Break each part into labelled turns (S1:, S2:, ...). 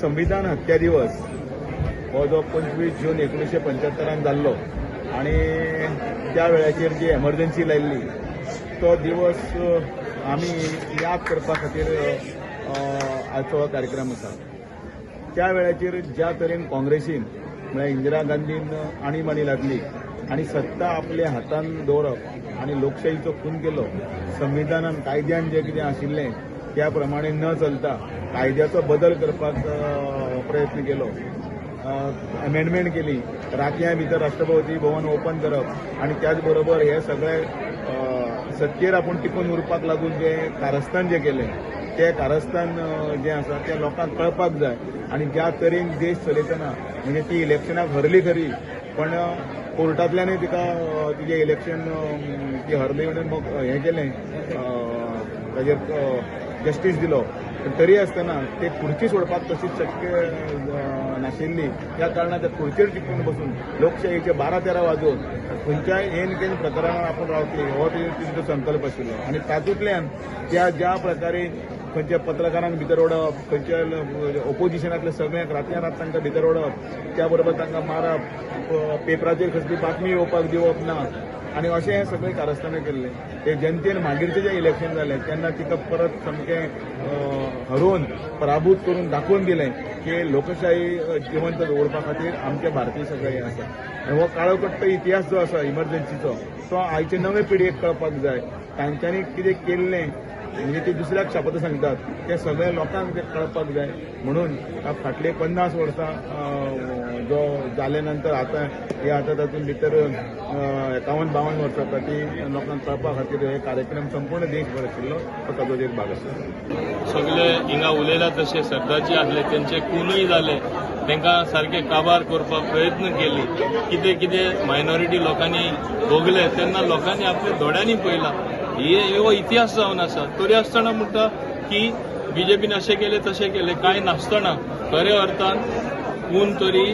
S1: संविधान हत्या दिवस हो जो 25 जून 1975 जाल्लो आनी त्या वेळाचेर जी एमर्जन्सी लायिल्ली तो दिवस आमी याद करपा खातीर आजचो हो कार्यक्रम आसा. त्या वेळाचेर ज्या तरेन काँग्रेसीन म्हळ्यार इंदिरा गांधीन आणीबाणी लागली आनी सत्ता आपल्या हातान दवरप आनी लोकशाहीचो खून केलो, संविधानान कायद्यान जें कितें आशिल्लें त्या प्रमाणे न चलता कायद्याचो बदल करपाक प्रयत्न केलो, अमेंडमेंट केली, रातयां भितर राष्ट्रपती भवन ओपन करप आनी त्याच बरोबर हे सगळे सत्तेर आपूण टिकून उरपाक लागून जे कारस्थान जे केलें ते कारस्थान जें आसा तें लोकांक कळपाक जाय. आनी ज्या तरेन देश चलयतना म्हणजे ती इलेक्शनाक हरली खरी, पण कोर्टांतल्यानूय तिका तिजें इलेक्शन ती हरली म्हणून मग हें केलें, ताजेर जस्टीस दिलो, पण तरी आसतना ते खुर्ची सोडपाक तशीच शक्य नाशिल्ली. त्या कारणान त्या खुर्चेर टिकून बसून लोकशाहीचे 12-13 वाजोवन खंयच्याय हेन केन प्रकरणान आपूण रावतली हो तेंचो संकल्प आशिल्लो. आनी तातूंतल्यान त्या ज्या प्रकारे खंयच्या पत्रकारांक भितर ओडप, खंयच्या ओपोजिशनांतल्या सगळ्यांक रातया रात तांकां भितर ओडप, त्या बरोबर तांकां मारप, पेपराचेर कसली बातमी येवपाक दिवप ना आनी अशें हें सगळें कारस्थानां केल्लें. ते जनतेन मागीरचें जें इलेक्शन जालें तेन्ना तिका परत सामकें हरोवन पराभूत करून दाखोवन दिलें की लोकशाही जिवंत दवरपा खातीर आमचे भारतीय सगळे हें आसा. आनी हो काळोकट्ट इतिहास जो आसा इमर्जन्सीचो तो आयचे नवे पिळगेक कळपाक जाय. तांच्यांनी कितें केल्लें म्हणजे ते दुसऱ्याक शापत सांगतात ते सगळे लोकांक ते कळपाक जाय. म्हणून फाटले 50 वर्सां जो जाले नंतर आतां हे आतां तातूंत भितर 51-52 वर्सां जाता ती लोकांक कळपा खातीर हे कार्यक्रम संपूर्ण देशभर आशिल्लो तो ताजो एक भाग आसा.
S2: सगळे हिंगा उलयला तशे सरदारजी आसले तेंचे खूनूय जाले, तांकां सारके काबार करपाक प्रयत्न केली, कितें कितें मायनॉरिटी लोकांनी भोगले तेन्ना लोकांनी आपल्या दोळ्यांनी पळयला. हे हो इतिहास जावन आसा. तरी आसतना म्हणटा की बीजेपीन अशें केलें तशें केलें, कांय नासतना खऱ्या अर्थान खून तरी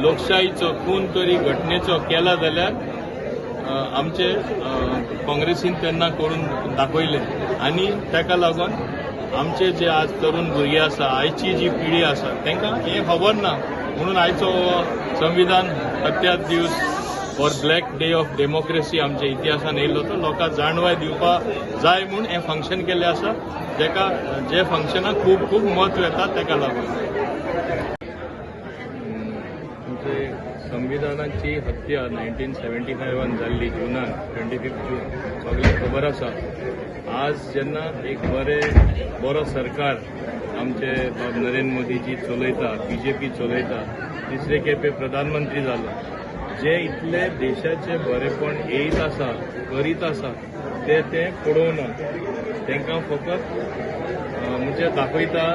S2: लोकशाहीचो खून तरी घटनेचो केला जाल्यार आमचे काँग्रेसीन तेन्ना करून दाखयलें. आनी ताका लागून आमचे जे आज तरुण भुरगे आसा, आयची जी पिढी आसा तांकां हें खबर ना, म्हणून आयचो संविधान हत्या दिवस और ब्लॅक डे ऑफ डेमोक्रेसी आमच्या इतिहासान येयल्लो तो लोकांक जाणवाय दिवपा जाय म्हूण हें फंक्शन केल्लें आसा, जेका जे फंक्शनाक खूब खूब म्हत्व येता ताका लागून. आमचे संविधानाची हत्या 1975 जाल्ली जुनान 25 जून सगळ्यांक खबर आसा. आज जेन्ना एक बरो सरकार आमचे बाब नरेंद्र मोदीजी चलयता, बीजेपी चलयता, तिसरे खेपे प्रधानमंत्री जालो, जे इतले देशाचे बरेपण येयत आसा करीत आसा ते ते पळोवना, तांकां फकत म्हणजे दाखयता,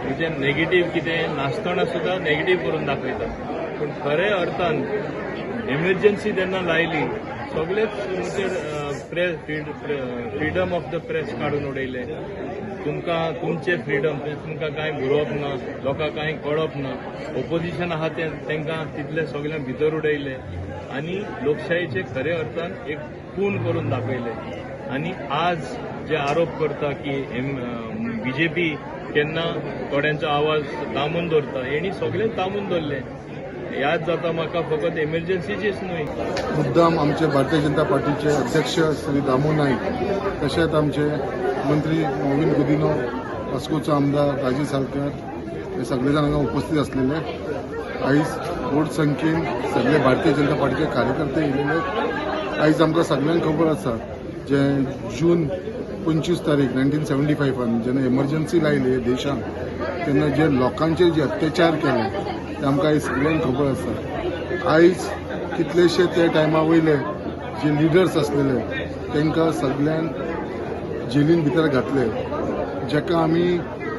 S2: म्हणजे नेगेटीव कितें नासतना सुद्दां नेगेटीव करून दाखयता. पूण खऱ्या अर्थान एमर्जन्सी जेन्ना लायली सगळेच म्हणजे फ्रिडम ऑफ the press काडून उडयले. तुमकां तुमचे फ्रिडम, तुमकां कांय बरोवप ना, लोकांक कांय कळप ना, ओपोजिशन आहा ते तांकां तितले सगळ्यांक भितर उडयले आनी लोकशाहीचे खऱ्या अर्थान एक खून करून दाखयले. आनी आज जे आरोप करता की बीजेपी केन्ना थोड्यांचो आवाज दामून दवरता, हेणी सगळें दामून दवरलें. याद जाता म्हाका फकत एमर्जन्सीचीच न्हय.
S3: मुद्दाम आमचे भारतीय जनता पार्टीचे अध्यक्ष श्री दामू नाईक, तशेंच आमचे मंत्री मॉविन गुदिन्हो, वास्कोचो आमदार राजीव सालकर हे सगळे जाण हांगा उपस्थित आसलेले. आयज व्हड संख्येन सगळे भारतीय जनता पार्टीचे कार्यकर्ते येयलेले. आयज आमकां सगळ्यांक खबर आसा जे जून 25 तारीख 1975 जेन्ना एमर्जन्सी लायली देशान तेन्ना जे लोकांचेर जे अत्याचार केले ते आमकां आयज सगळ्यांक खबर आसा. आयज कितलेशे त्या टायमा वयले जे लिडर्स आसलेले तांकां सगळ्यांक जेलीन भितर घातले, जेका आमी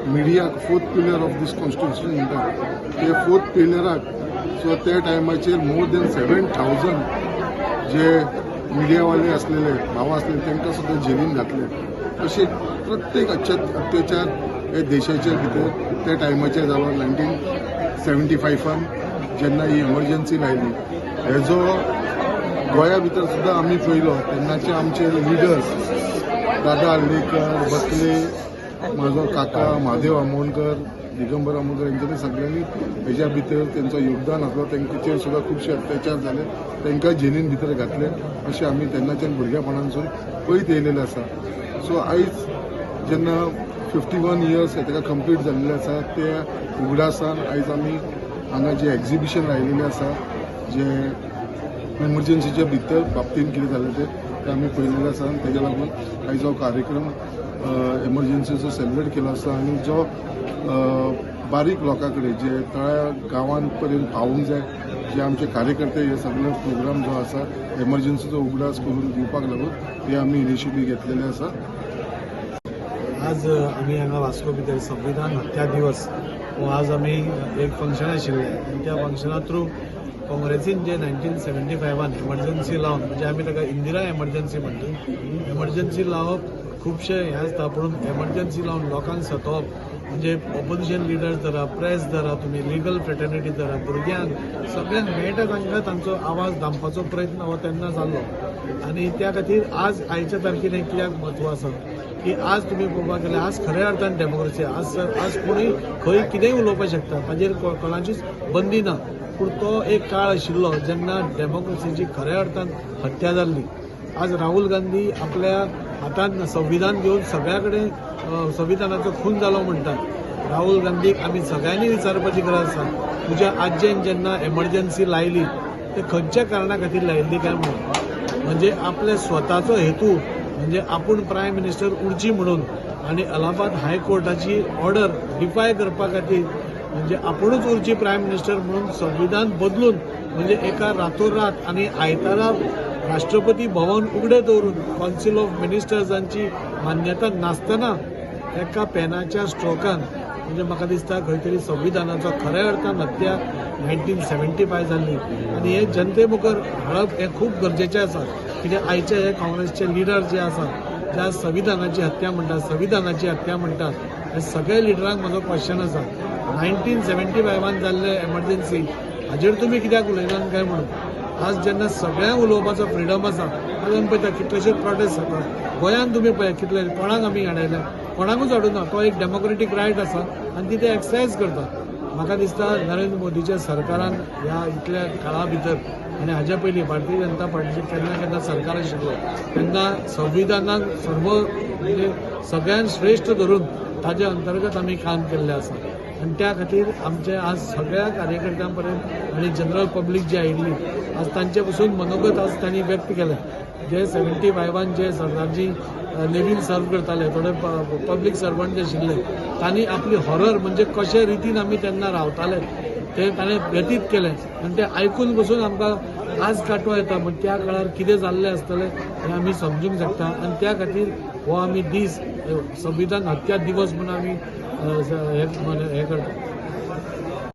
S3: मिडियाक fourth pillar of this constitution म्हणटात, ते फोर्थ पिलराक सो त्या टायमाचेर मोर दॅन 7,000 जे मिडियावाले आसलेले भाव आसलेले तांकां सुद्दां जेलीन घातले. अशे प्रत्येक अत्याचार हे देशाचे भितर त्या टायमाचेर जालो 1975 जेन्ना ही एमर्जन्सी लायली. हेजो गोंया भितर सुद्दां आमी पळयलो तेन्नाचे आमचे लिडर्स दादा आर्लेकर, बसले, म्हाजो काका महादेव आमोणकर, दिगंबर आमोणकर हेंच्यांनी सगळ्यांनी हेज्या भितर तेंचो योगदान आसलो. तेंचेर सुद्दां खुबशे अत्याचार जाले, तांकां जेलीन भितर घातले. अशें आमी तेन्नाच्यान भुरगेपणांसून पळयत येयलेले आसा. सो आयज जेन्ना 51 इयर्स ताका कंप्लीट जाल्लें आसा त्या उगडासान आयज आमी हांगा जे एक्झिबिशन लायिल्लें आसा, जे एमर्जन्सीच्या भितर बाबतीन कितें जालें तें आमी पळयलेलें आसा. आनी तेज्या लागून आयज हो कार्यक्रम एमर्जन्सीचो सेलिब्रेट केलो आसा. आनी जो बारीक लोकां कडेन जे तळ्या गांवांत पर्यंत पावूंक जाय, जे आमचे कार्यकर्ते हे सगळे प्रोग्राम जो आसा एमर्जन्सीचो उगडास करून दिवपाक लागून हे आमी इनिशिएटीव घेतलेले आसा.
S4: आज आमी हांगा वास्को भितर संविधान हत्या दिवस हो आज आमी एक फंक्शन आशिल्लें आनी त्या फंक्शना थ्रू काँग्रेसीन जे 1975 एमर्जन्सी लावन, म्हणजे आमी ताका इंदिरा एमर्जन्सी म्हणटा, एमर्जन्सी लावप खुबशे हें आसता, पूण एमर्जन्सी लावन लोकांक सतोवप म्हणजे ऑपोजिशन लिडर्स धरा, प्रेस धरा, तुमी लिगल फ्रेटर्निटी धरा, भुरग्यांक सगळ्यांक मेळटा तांकां तांचो आवाज दामपाचो प्रयत्न हो तेन्ना जाल्लो. आनी त्या खातीर आज आयच्या तारखेर हें कित्याक म्हत्व आसा की आज तुमी पळोवपाक गेल्यार आज खऱ्या अर्थान डेमोक्रेसी, आज कोणूय खंय कितेंय उलोवपाक शकता, ताजेर कोणाचीच बंदी ना. पूण तो एक काळ आशिल्लो जेन्ना डेमोक्रेसीची खऱ्या अर्थान हत्या जाल्ली. आज राहुल गांधी आपल्या हातान संविधान घेवन सगळ्या कडेन संविधानाचो खून जालो म्हणटात. राहुल गांधीक आमी सगळ्यांनी विचारपाची गरज आसा, तुज्या आज्जेन जेन्ना एमर्जन्सी लायली ते खंयच्या कारणा खातीर लायिल्ली काय म्हणून, म्हणजे आपल्या स्वताचो हेतू म्हणजे आपूण प्रायम मिनिस्टर उरची म्हणून आनी अलाहाबाद हायकोर्टाची ऑर्डर डिफाय करपा खातीर म्हणजे आपुणूच उरची प्रायम मिनिस्टर म्हणून संविधान बदलून म्हणजे एका रातोरात आनी आयतारा राष्ट्रपती भवन उगडे दवरून कावन्सील ऑफ मिनिस्टर्सांची मान्यता नासतना एका पेनाच्या स्ट्रोकान म्हणजे म्हाका दिसता खंय तरी संविधानाचो खऱ्या अर्थान हत्या 1975 जाल्ली. आनी हे जनते मुखार हाडप हें खूब गरजेचें आसा, कित्याक आयचे हे काँग्रेसचे लिडर जे आसा ज्या संविधानाची हत्या म्हणटात, संविधानाची हत्या म्हणटात, हे सगळे लिडरांक म्हजो क्वेश्चन आसा, 1975 जाल्ले एमर्जन्सी हाजेर तुमी कित्याक उलयनात काय म्हणून. आज जेन्ना सगळ्यांक उलोवपाचो फ्रिडम आसा, आज आमी पळयता कितलेशेच प्रोटेस्ट जाता गोंयांत, तुमी पळया कितले कोणाक आमी हाडयल्या, कोणाकूच हाडूना, तो एक डेमोक्रेटीक रायट आसा आनी ती ते एक्सरसायज करता. म्हाका दिसता नरेंद्र मोदीच्या सरकारान ह्या इतल्या काळा भितर आनी हाज्या पयलीं भारतीय जनता पार्टीचें केन्ना केन्ना सरकार आशिल्लो तेन्ना संविधानाक सर्व म्हणजे सगळ्यांत श्रेश्ठ धरून ताजे अंतर्गत आमी काम केल्लें आसा. आनी त्या खातीर आमचे आज सगळ्या कार्यकर्त्यां पर्यंत आनी जनरल पब्लीक जी आयिल्ली आज तांचे पसून मनोगत आज तांणी व्यक्त केलें. जे 75 जे सरदारजी नेवीन सर्व करताले, थोडे पब्लीक सर्वंट जे आशिल्ले तांणी आपली हॉरर म्हणजे कशे रितीन आमी तेन्ना रावताले ते ताणें व्यतीत केलें आनी ते आयकून बसून आमकां आज कांटो येता. पूण त्या काळार कितें जाल्लें आसतलें हें आमी समजूंक शकता. आनी त्या खातीर हो आमी दीस संविधान हत्या दिवस म्हणून आमी हें करता.